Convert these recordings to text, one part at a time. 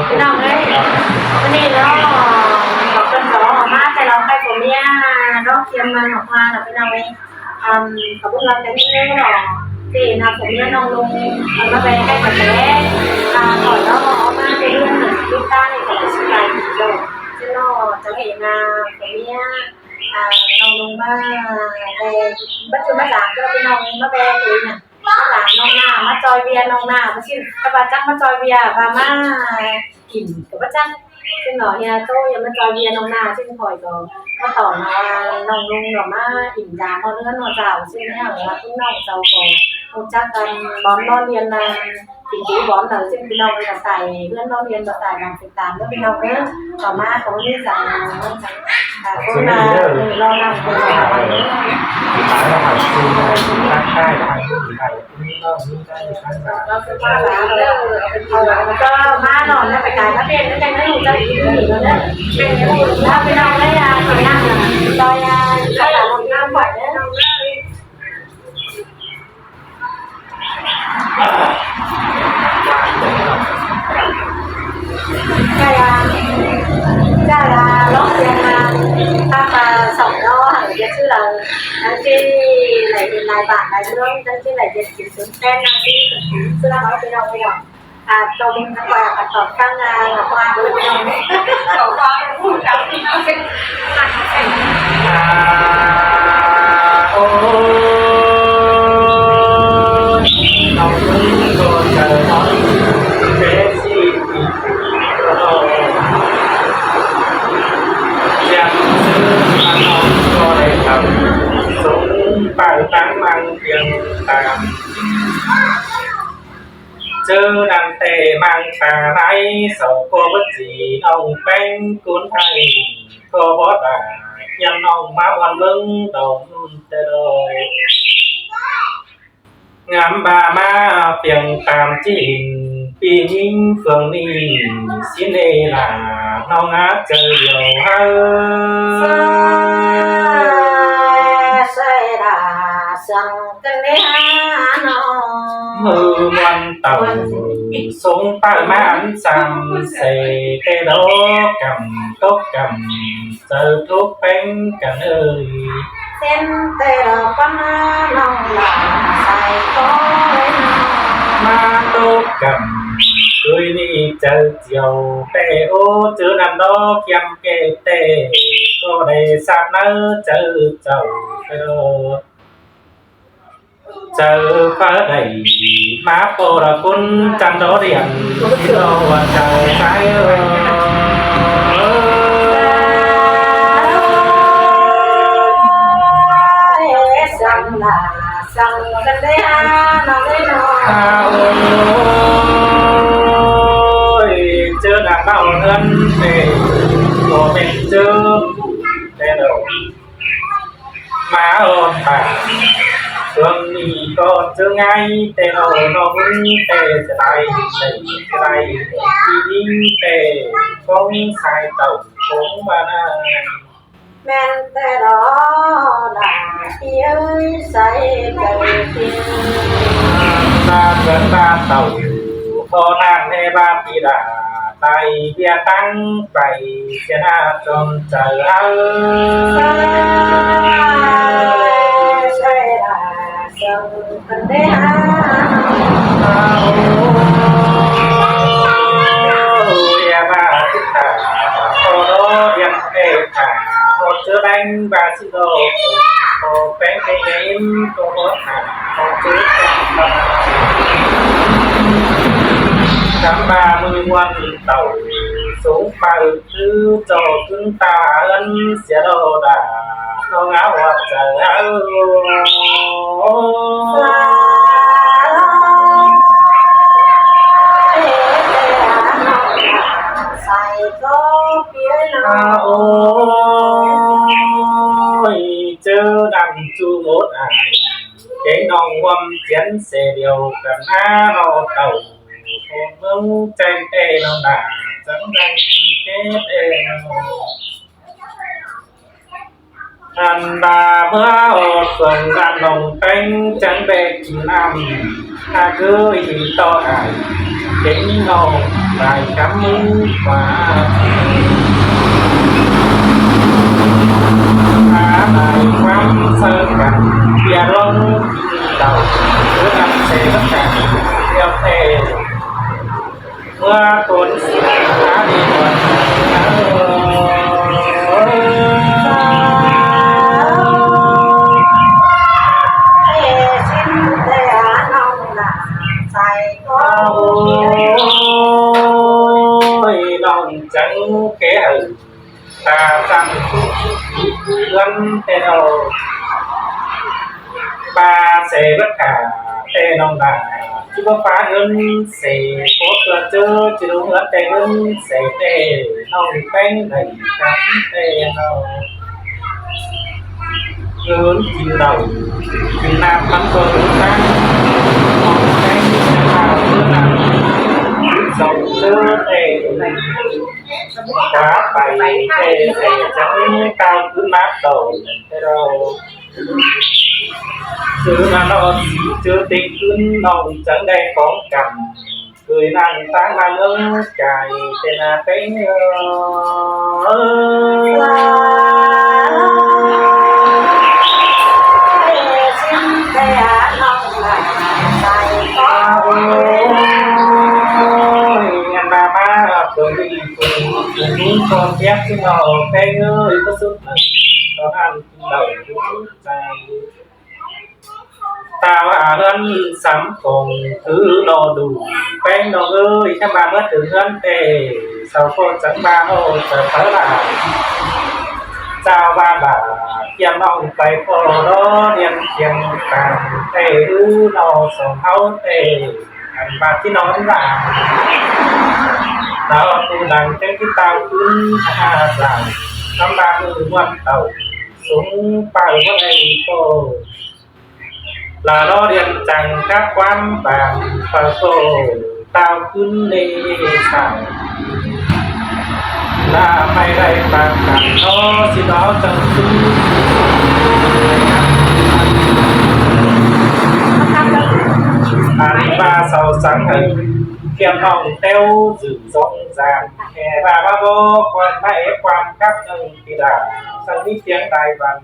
ພີ່ນ້ອງເອີຍ ມື້ນີ້ເນາະ ເພິ່ນກໍເອົາມາແຕ່ລາວໄກ່ຜົວເມຍເນາະ ກຽມມາອອກມາເນາະ ພີ່ນ້ອງເອີຍ. ອັນ ຂະບຸນລຳແຕ່ນີ້ເນາະ ທີ່ນຳຜົວເມຍນ້ອງລຸງ ເອົາມາແວ່ໃກ້ກະແຕ ອ່າ ຕອນເຮົາອອກມາແຕ່ເຮືອນ ຕິດຕາມນີ້ກໍໄດ້ສະບາຍດີເນາະ ເຈົ້າເນາະ ຈະເຫັນໜ້າຜົວເມຍ ອ່າ ນ້ອງລຸງມາແວ່ ບັດຈຸມາສາມເຈົ້າ ພີ່ນ້ອງ ມາແວ່ຄືນະ ມາສາມນ້ອງໜ້າ ມາຈອຍເວຍນ້ອງໜ້າ ບໍ່ຊິ ແຕ່ວ່າຈັກມາຈອຍເວຍ ວ່າມາ ກິນກໍບໍ່ຈັກ ເຊິ່ງເນາະ ເຮຍໂຕຍັງມາຈອຍເວຍນ້ອງໜ້າ ເຊິ່ງຂ້ອຍກໍມາຕອນວ່ານ້ອງລຸງເນາະ ມາກິນຢາມຮອດເຮືອນຮອດຊານ ເຊິ່ງແລ້ວວ່າຄຸນນ້ອງເຈົ້າກໍຮູ້ຈັກກັນ ບ່ອນນອນຮຽນນະ ກິນຢູ່ບ່ອນໃດ ເຊິ່ງພີ່ນ້ອງເອີຍ ກໍໃສ່ເຮືອນນອນຮຽນ ກໍໃສ່ນຳຕິດຕາມເດີ ພີ່ນ້ອງເອີຍ. ຕໍ່ມາກໍບໍ່ມີຫຍັງ ອ່າ ຄົນລາວເອີ ລໍນຳຄົນລາວ ເອີ ກໍມານອນແລ້ວໄປກາຍມາເປັນ ແລ້ວຈັ່ງໄດ້ຮູ້ຈັກອີກເດີ ເປັນຜູ້ລາວໄປນອນໄດ້ ອ່າ ໄປນອນ ໄປ ອ່າ ໄປຕາມນ້ຳໄປເດີ. ຈະລາ ຈະລາ ລອງເຊີຍມາ ພາມາສອງເນາະ ໃຫ້ເຮັດຊື່ລາວ ທັງທີ່ໄດ້ເຮັດຫຼາຍບ້ານຫຼາຍເມືອງ ທັງທີ່ໄດ້ເຮັດກິນເປັນແຟນນຳທີ່ ຊື່ລາວເຮົາໄປເນາະ ໄປເນາະ. ອ່າ ຕົງກັບວ່າ ກັບຕອບຟັງ ອ່າ ວ່າເບິ່ງເນາະ ເຈົ້າວ່າເປັນຜູ້ເຈົ້າທີ່ເປັນ ອ່າ ໂອ້ຍ ນ້ອງເອີຍ ກໍຈະນອນເສຍຊີວິດ ຢ່າງຊື່ມານ້ອງກໍໄດ້ເຂົ້າ ສົງປາກຕັ້ງມັງພຽງຕາມ ເຈີນຳແຕ່ມັງຕາໄລ ເຊົາກໍບໍ່ຈີນ້ອງແປ້ງກຸນໄທ ກໍບໍ່ຕາຍ ຍາມນ້ອງມາບ່ອນເບິ່ງດອງແຕ່ດອຍ ງາມບາມາພຽງຕາມຈີນ ປີຍິງເຟືອງນີ້ ຊິເນລາ ນ້ອງອາດເຈີດຽວເຮີ ເຊດາ ສັງ ກັນເດຫານ້ອງ ເມື່ອວັນເຕົາ ສົງປາມານສາມເສ ແຕ່ດອກກຳຕົກກຳ ເຈົ້າທຸກແປ້ງກັນເອີຍ ເຊັ່ນແຕ່ດອກປາມານ້ອງຫຼາໃສ່ກໍເລີຍ ມາຕົກກຳ ເອີຍນີ້ເຈົ້າຈຽວແຕ່ ໂອ ເຈີນຳດອກຄຽມແກ້ແຕ່ ກໍໄດ້ສາບເນີເຈີເຈົ້າເດີ ເຈົ້າຟ້າໄດ້ມາພໍລະຄຸນຈັນດອດຽນ ຊິລໍວ່າເຈົ້າຊາຍເອີຍ ສັງລາ ສັງກັນເດຫານ້ອງເອີຍນ້ອງ ໂອ້ຍ ເຈີນະເອົາເຮືອນເປ ກໍແມ່ນເຈີແຕ່ດອກ ມາອອນຕາ ຊ່ວງນີ້ກໍເຈີງ່າຍແຕ່ເນາະ ນ້ອງແຕ່ສະບາຍດີ ສະບາຍດີ ແຕ່ຂອງສາຍເຕົ້າຂອງມານາ ແມ່ນແຕ່ດອກຫຼ້າ ພີ່ເອີຍ ໃສ່ໃຈຈິງ ມາເກີດມາເຕົ້າ ຂໍທາງແດ່ບາດປີດາ ໄປເບຍຕັ້ງໄປ ຊະນະຈົນເຈີເຮົາ ສາຍໃສ່ລາ ເຈົ້າເປັນເດຫາ ໂອ້ຍ ເດຍບາດຕິດຕາ ຂໍໂດດຽນເອກາ ຂໍເຈີແດງບາດ ໂອ ໂອ ແປ້ງເອງກໍບໍ່ຫາ ຂໍເຈີກັນບາດ ກຳບາມືວັນເຕົາ ສົງໄປຄືເຈົ້າຂຶ້ນຕາເຮືອນເສຍໂລດາ ນ້ອງອາວໃຈເຮົາ ໃສ່ກໍ ໂອ້ຍ ເຈີນຳຈູໝົດອາຍ ແກງນ້ອງຮ່ວມຈຽນເສດຽວກັນນານ້ອງເຕົ້າ ໂອ້ ເມືອງແຈ້ງແຕ່ນ້ອງນາ ຈັງໄດ້ເກັບເອງ ເ ອັນວ່າເມື່ອອອກສວນນັ້ນ ນ້ອງແປ້ງຈັ່ງໄດ້ກິນນ້ຳ ຫາກເຄີຍເຫັນຕໍ່ອ້າຍ ເປັນນ້ອງຫຼາຍກຳມືກວ່າ ອາໄລຄວາມໃສ່ກັນ ເບຍລອງກິນເຫຼົ້າ ເມື່ອນັ້ນເສຍກັນແລ້ວແທ້. ເມື່ອຄົນສິມາດີກ່ອນ ເອຊິນແຕ່ນ້ອງໜ້າໃສກໍ ໂອ້ຍ ນ້ອງຈັ່ງແຄ່ ຕາຕັ້ງເຮືອນແຕ່ເຮົາ ປາເສເບິດຂ້າແຕ່ນ້ອງດາ ຊິບໍ່ປາເງິນເສ ໂຄດເພື່ອເຈີ ຊິລົງເຮືອນແຕ່ເງິນເສແຕ່ ນ້ອງແປ້ງໄດ້ກັບແຕ່ເຮົາ ເງິນກິນເຫຼົ້າ ກິນນ້ຳມັນກໍຮູ້ກັນ ນ້ອງແປ້ງໄດ້ຂ້າວເພື່ອນັ້ນ ສອງເຈີແຕ່ ຂວາໄປແຕ່ແສຈັງກ້າວຂຶ້ນມາຕໍ່ແຕ່ເຮົາ ເຈີມານອນເຈີເຕັກຂຶ້ນ ນ້ອງຈັ່ງໄດ້ຂອງກັນ ເຄີຍນັ່ງຕາມມາເມືອງໃຈແຕ່ໜ້າແປ້ງເອີຍ ໂອ້ຍ ອັນວ່າມາຕົວນີ້ ຕົວນີ້ກໍແຍກຊິເອົາແປ້ງເອີຍ ບໍ່ສຸດນັ້ນ ຕອນນັ້ນເຮົາຮູ້ໃຈ ຕາວ່າເຮືອນສຳກົງ ຄືລໍດູ ແປ້ງນ້ອງເອີຍ ຄັນວ່າມາເຖິງເຮືອນແຕ່ ເຊົາກໍຈັ່ງມາເອົາໃຈເຂົາລະ ເຈົ້າວ່າລະ ກຽມນ້ອງໄປພໍລໍລຽນຄຽງກັນແຕ່ ຫຼື ນ້ອງສອງເຮົາແຕ່ ອັນວ່າທີ່ນອນລາ ລາວຜູ້ດັງແຈ້ງທີ່ຕ່າວຂຶ້ນຫາສາວ ຄຳວ່າມືມ່ວນເຕົ້າ ສົງປາຍບໍ່ໄດ້ໂຕ ລາລໍລຽນຈັ່ງກັບຄວາມບານປະໂຕ ຕ່າວຂຶ້ນເລສາວ ລາໄປໄດ້ປານກັນເນາະ ຊິເອົາຈັ່ງຊື່ ອັນວ່າເຊົາສັງໃຫ້ ກຽມນ້ອງແຕ້ວຊື່ສົງສານ ແຕ່ວ່າມາບໍ່ຄວນມາເອກຄວາມກັບໜຶ່ງ ທີ່ລາ ສັງມີພຽງຫຼາຍວັນ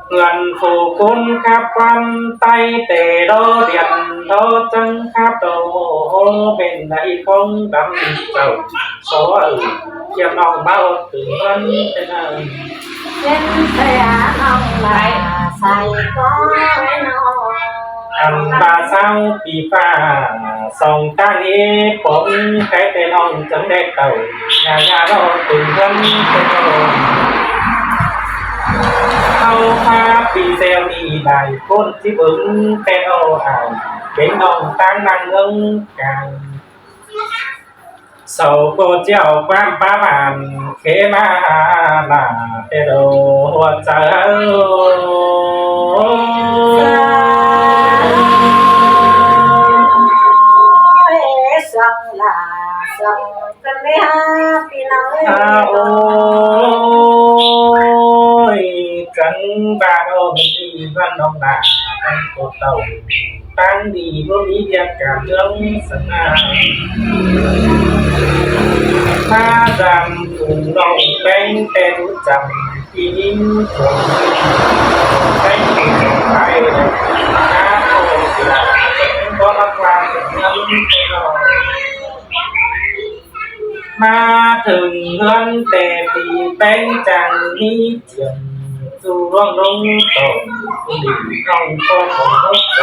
ເພື່ອນຜູ້ຄົນກັບວັນໄຕ ແຕ່ລໍດຽນລໍຈັ່ງຄັບໂຕ ເປັນໃດຂອງດຳເຈົ້າ ສອເອີຍ ກຽມນ້ອງມາອອດເຖິງວັນເປັນອັນ ເປັນແຕ່ນ້ອງລາໃສກໍນ້ອງ ອັນວ່າຊາວປີຟ້າ ສອງຕາເອປອງ ໃກ້ແຕ່ນ້ອງຈັ່ງແດກເຕົ້າ ຍາຍາລອດເປັນເຮືອນເປັນໂອ ເຮົາພາປີແຊວນີ້ໄດ້ຄົນທີ່ເບິ່ງແຕ່ໂອອາຍ ເປັນນ້ອງຕ່າງນາງເມືອງກາງ ເຊົາກໍຈຽວຄວາມປາບານ ເຄມາລາແຕ່ໂດຫົວໃຈ ສັງລາສັງກັນເລີຍພີ່ນ້ອງເອີຍ ໂອ້ຍ ຈັງບາດອອກມີວັນນ້ອງນາ ທັງໂຕເຕົ້າ ຕັ້ງດີບໍ່ມີວຽກການເລື່ອງສະໜາ ມາດຳກຸງນ້ອງແປ້ງແຕ່ຮູ້ຈຳ ທີ່ຍິງຄົນແປ້ງເປັນໄປ ນາໂອສິລາ ບໍ່ຮັກວາງເປັນເລື່ອງນ້ອງ ມາເຖິງເຮືອນແຕ່ຕີແປ້ງຈັງມີ ຈຽມສູ່ລ່ວງລົງຕອນຜູ້ດີນ້ອງກໍຂອງຫົວໃຈ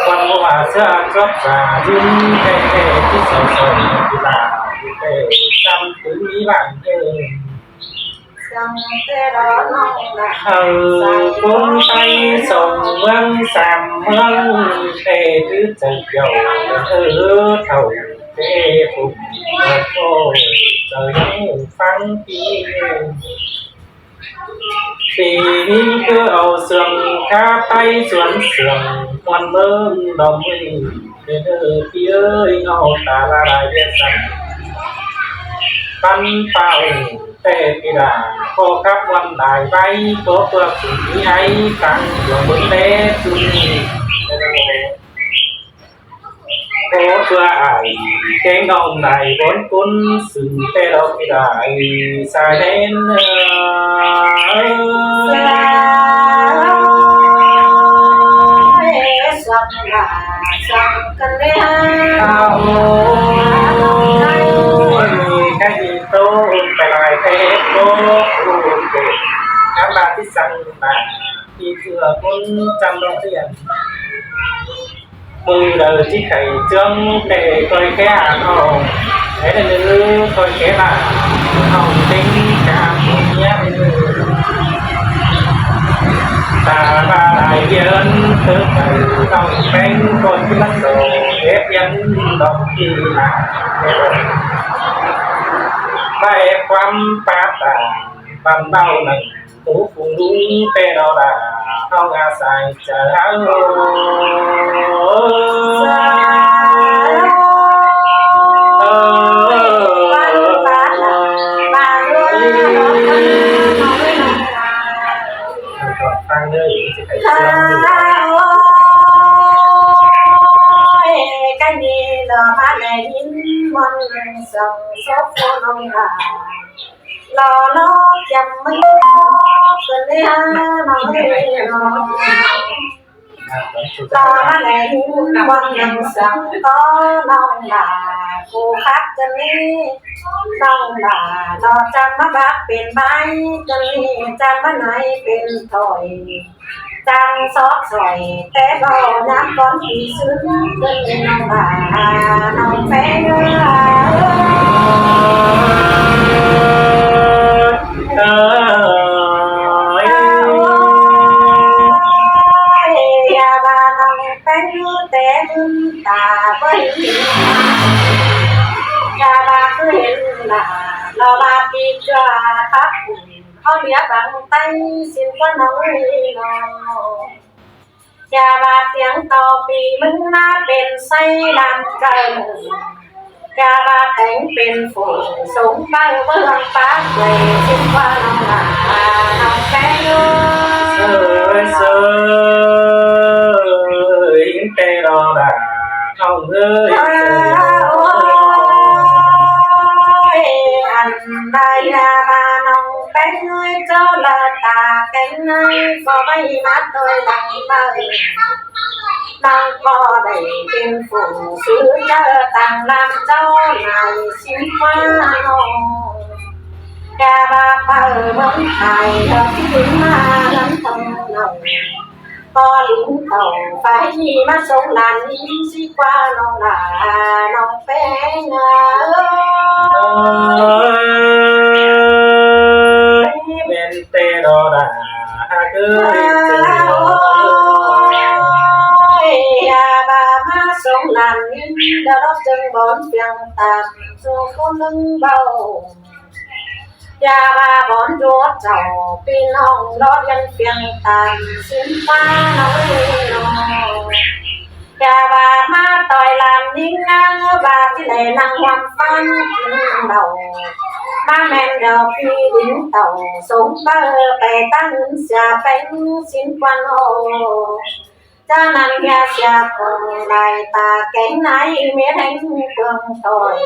ວັນວ່າເສືອຈອບສາຢືນແທ້ໆ ທີ່ເຊົາຊອຍຢູ່ລາວແຕ່ ຈຳຄືມີບ້ານເດີ ເອີ ຄົນໄທສອງເມືອງສາມເມືອງ ແຕ່ຄືໃຈເຈົ້າເອີ ເຖົ້າ ເທພຸ້ນ ແລ້ວກໍເຈົ້າຍັງຟັງປີນີ້ ປີນີ້ຄືເອົາເຊື່ອງຄາໄປສວນເຊື່ອງ ມ່ວນເບິ່ງດອກມືເດີ ພີ່ເອີຍ ເອົາຕາລາລາຍວຽດສັນ ປັນປ່າວແຕ່ປີດາ ຂໍຂັບວັນຫຼາຍໄວ ຂໍເພື່ອຜູ້ມີໄອ ຟັງດວງເບິ່ງແລສຸນີ ຂໍເພື່ອອ້າຍແກງນ້ອງໄດ້ບົນກຸນ ຊຶ່ງແຕ່ດອກປີດາສາຍແດນເອີຍ ສາຍ ສາຍ ກັນແລ້ວ ໂອ້ຍ ກະຍິນໂຕໄປຫຼາຍແທ້ໂຕ ໂອ້ຍ ກະລາທີ່ສັ່ງມາ ທີ່ເທື່ອຄົນຈຳເນາະຮຽນ ມື້ໃດທີ່ໄຂ້ເຈືອງ ແຕ່ຂ້ອຍແຄ່ຫານ້ອງ ແຕ່ເດີຂ້ອຍແຄ່ມາ ນ້ອງເຕັງກາມເມຍເດີ ຕາບາຫຼາຍເດືອນເຕີບໄປ ຕ້ອງແປງກ່ອນທີ່ມາສອງ ເຮັດຫຍັງດອກທີ່ມາ ໄປຄວາມປາດຕາ ບ້ານເບົານັ້ນ ໂຕຜູ້ລຸງແຕ່ດອກດາ ເຮົາອາໄສເຈົ້າ ເອີຍ ຟັງເດີ ຊິໄປເຊື່ອງຢູ່ ໂອ້ຍ ກະນີ້ລະມາໄດ້ຍິນມ່ວນສອງ ສົບຜູ້ນ້ອງຫຼາຍ ລໍລໍຈຳມື້ເກີນເວລານ້ອງເອີຍນ້ອງ ລໍມາແລະຮູ້ວັງຍັງສັງ ກໍນ້ອງຫຼ້າຜູ້ຄັກເກີນນີ້ ນ້ອງຫຼ້າ ນອກຈາກມາບັກເປັນໃບເກີນນີ້ ຈາກມາໃນເປັນຖ້ອຍ ຈັ່ງຊອກຊ່ອຍ ແຕ່ເວົ້າຍາມກ່ອນທີ່ຊຶ້ງ ເປັນນ້ອງຫຼ້າ ນ້ອງແພງເອີຍ ເອີຍ ຢ່າວ່ານ້ອງແພງ ແຕ່ບຸນຕາບໍ່ເຫັນ ຢ່າວ່າຄືເຫັນໜ້າ ລໍວ່າປີກາຄັບ ເອົາເຫຼືອບັງໄຕ ສິ້ນກວ່ານ້ອງເອີຍນ້ອງ ຢ່າວ່າຕຽງຕໍ່ປີມຶງນາເປັນໄຊລຳເກີນ ຢ່າວ່າແຕ່ງເປັນຝູງສົງໄປເບິ່ງປາກເວີຍ ສິ້ນກວ່ານ້ອງຫຼ້ານ້ອງແພງເອີຍ ເອີຍ ເອີຍ ແຕ່ດອກຫຼ້າ ເຮົາເອີຍ ໂອ້ຍ ອັນໃດລະວ່ານ້ອງແປ້ງເອີຍ ເຈົ້າລະຕາແປ້ງໃນ ກໍໄວ້ມາໂຕຍຫຼັງເບິ່ງ ນ້ອງກໍໄດ້ເປັນຜູ້ຊື່ເຈີ ຕັ້ງລຳເຈົ້າໃນຊິນຟ້ານ້ອງ ແຕ່ວ່າໄປເມືອງໄທ ດອກທີ່ມານຳຕ້ອງນ້ອງ ພໍລິງເຕົ້າໄຟມາສົ່ງຫຼານຊິກວ່ານ້ອງຫຼ້ານ້ອງແປ້ງເອີຍ ເອີຍ ແມ່ນແຕ່ດອກຫຼ້າເອີຍ ເອີຍ ຢ່າວ່າມາສົ່ງຫຼານ ດອກເຈີງບ່ອນພຽງຕາມສູ່ຄົນໜຶ່ງເວົ້າ ຢ່າວ່າບ່ອນຢູ່ເຈົ້າ ພີ່ນ້ອງລໍລຽນພຽງຕາມສິນພານ້ອຍນ້ອຍ ຢ່າວ່າມາຕ່ອຍຫຼານຍິງນາງ ວ່າທີ່ໄດ້ນັ່ງຮ່ວມຟັນກິນເຫຼົ້າ ມາແມ່ນດອກພີ່ດິນເຕົ້າ ສົມເປີໄປຕັ້ງເສຍແປງສິນກວ່ານ້ອງ ຈາກນັ້ນຢ່າເສຍຄົງໄດ້ຕາແກງໃນເມັດແຫ່ງເມືອງຖອຍ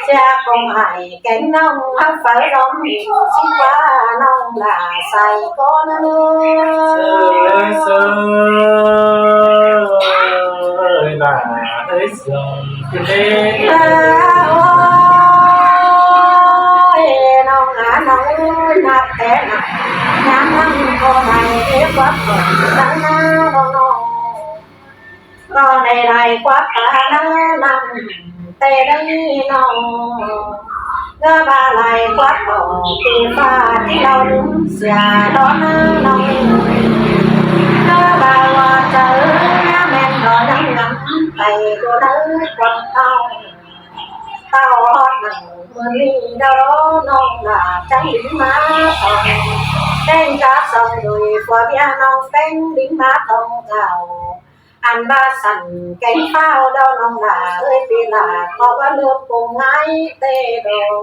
ເສຍຄົງໃຫ້ແກງນ້ອງຮັກໄຟລ້ອມເຫັນຊິວ່ານ້ອງຫຼ້າໃສ່ກໍນະເນີ ເອີຍ ຫຼ້າເອີຍ ສອງເດ ໂອ້ຍ ນ້ອງອາ ນ້ອງເອີຍ ນັບແຕ່ນັ້ນ ຍາມນັ້ນກໍໄດ້ເກັບກວາດຂອງນານ້ອງ ກໍໄດ້ໄລ່ກວາດປານານ້ຳແຕ່ໃດນ້ອງ ເມື່ອວ່າໄລ່ກວາດອອກທີ່ຟ້າທີ່ເຮົາລືມເສຍດອກນານ້ອງ ເມື່ອວ່າວ່າເຈົ້າເອີຍ ຍາແມ່ນດອກນາງນຳໄປຢູ່ໃນຄວາມເສົ້າ ເຕົ້າຮອດໜັງມື້ນີ້ດອກນ້ອງຫຼ້າ ຈັ່ງບິນມາສອງ ແຕ່ງກາສອງໂດຍຜົວເມຍນ້ອງແປ້ງບິນມາຕ້ອງເອົາ ອັນວ່າຊັ້ນແກງຟ້າວດອກນ້ອງຫຼ້າເອີຍ ປີຫຼ້າກໍວ່າເລີກປົງງ່າຍແຕ່ດອກ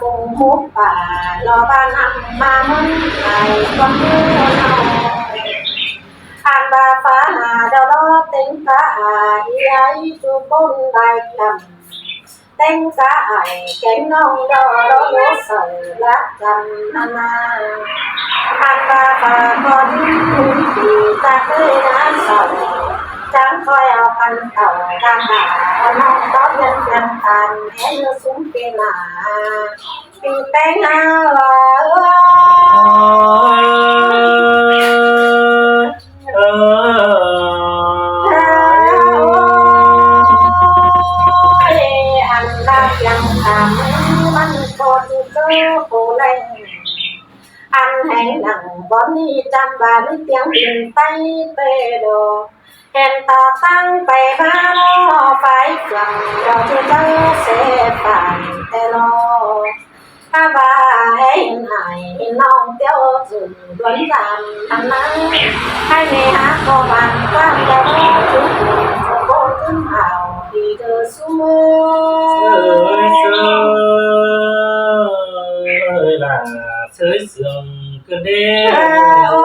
ຝົງໝູປ່າ ລໍວ່ານຳມາເມືອງໄທ ຄວາມເມືອງເຮົາ ອ່ານວ່າຟ້າດາວລໍເຕັງກະອາ ອີໄອຈຸຄົນໄດ້ກຳ ເຕັງກະອາຍແກງນ້ອງດອລໍໂລເສີລະກຳນານາ ອັນວ່າຟ້າກໍດີຄຸນດີຈາກເຄີຍນາເສົາ ຈັ່ງຄ່ອຍເອົາກັນເຕົາການດາ ເອົານ້ອງຕອບຍັງຍັງຕານແມ່ນຢູ່ຊຸມເປນາ ປີແປງຫາວ່າ ເອີຍ ເອີຍ ອັນລາກຍັງຖາມ ມັນກໍຊິເຈີໂກແລງ ອັນແຫ່ງນັ່ງບ່ອນນີ້ຈຳວ່າມີຕຽງບິນໄປເຕໂດ ແຫ່ງຕາຕັ້ງໄປມາລໍ ຝ່າຍເຄື່ອງດອກທີ່ເຈີເສຟານແຕ່ລໍ ຖ້າວ່າໃຫ້ອາຍນ້ອງຕຽວຈື່ດວນການນັ້ນນາ ໃຫ້ແມ່ຫາກໍບ້ານການດອກທີ່ໂກນເອົາດີເດີຊຸມເອີຍ ເຊີຍ ເຊີຍ ເຊີຍລະ ເຊີຍເຊື່ອງ ກະເດ ໂອ້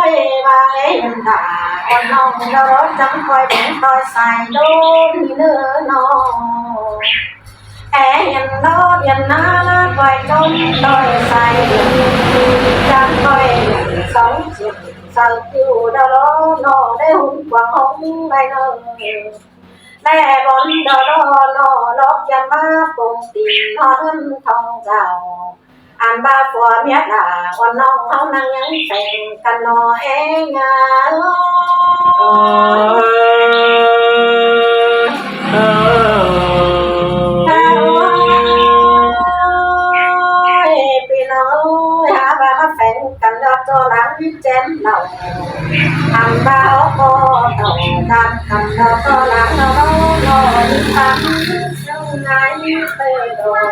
ຍ ວ່າເອັນດາ ອ່ອນນ້ອງດອກຈັງຄ່ອຍເປັນຕໍ່ສາຍໂດນເນີນ້ອງ ແອເຫັນດອກເຫັນນານາ ຄ່ອຍຈົມຕໍ່ສາຍໂດນ ຈັກຄ່ອຍສອງເຈັບເຊົາຕິວດອກນອ ໄດ້ຫຸ້ນກວ້າງຫ້ອງໄດ້ເນີ ແຕ່ບ່ອນດອນອນອ ລອກຢ່າມາປົງຕີນຮອດເຮືອນຂອງເຈົ້າ ອັນວ່າຜົວເມຍຫຼ້າອ່ອນນ້ອງເຮົານັ້ນຍັງແຕ່ງກັນນອແອງາ ໂອ້ຍ ພີ່ນ້ອງເອີຍ ຫາວ່າມາແຝງ ກັນດອກໂຕຫຼັງແຈມເລົ່າ ອັນວ່າເຮົາກໍເອົາຕາມກັນດອກໂຕຫຼັງເຮົາເນາະ ທີ່ຟັງເຊິ່ງໃນເຕີດອກ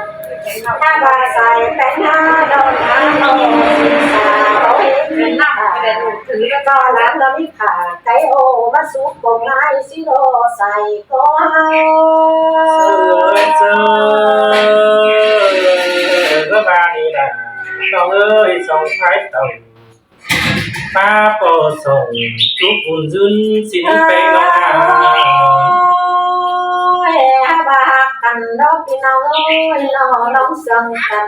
ຖ້າວ່າສາຍແປງຫາດອກນາໂນສິສາເຮົາເຫັນຕາ ໂຕຫຼັງເຮົາມີຄ່າ ໄກໂອມາສຸກກົງງາຍ ຊິໂລໃສ່ກໍເຮົາ ເຊີຍ ເຊີຍ ກໍບາດນີ້ລະ ນ້ອງເອີຍ ສອງພາຍເຕົາ ມາກໍສົ່ງຈຸບຸນຍືນສິນເປັນນ້ອງນາ ໂອ້ຍ ຫາວ່າຮັກກັນດອກພີ່ນ້ອງເອີຍ ນ້ອງລອງເຊື່ອງກັນ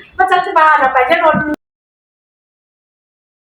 ມາຈັກຈະບ້ານເອົາໄປແຕ່ລົດ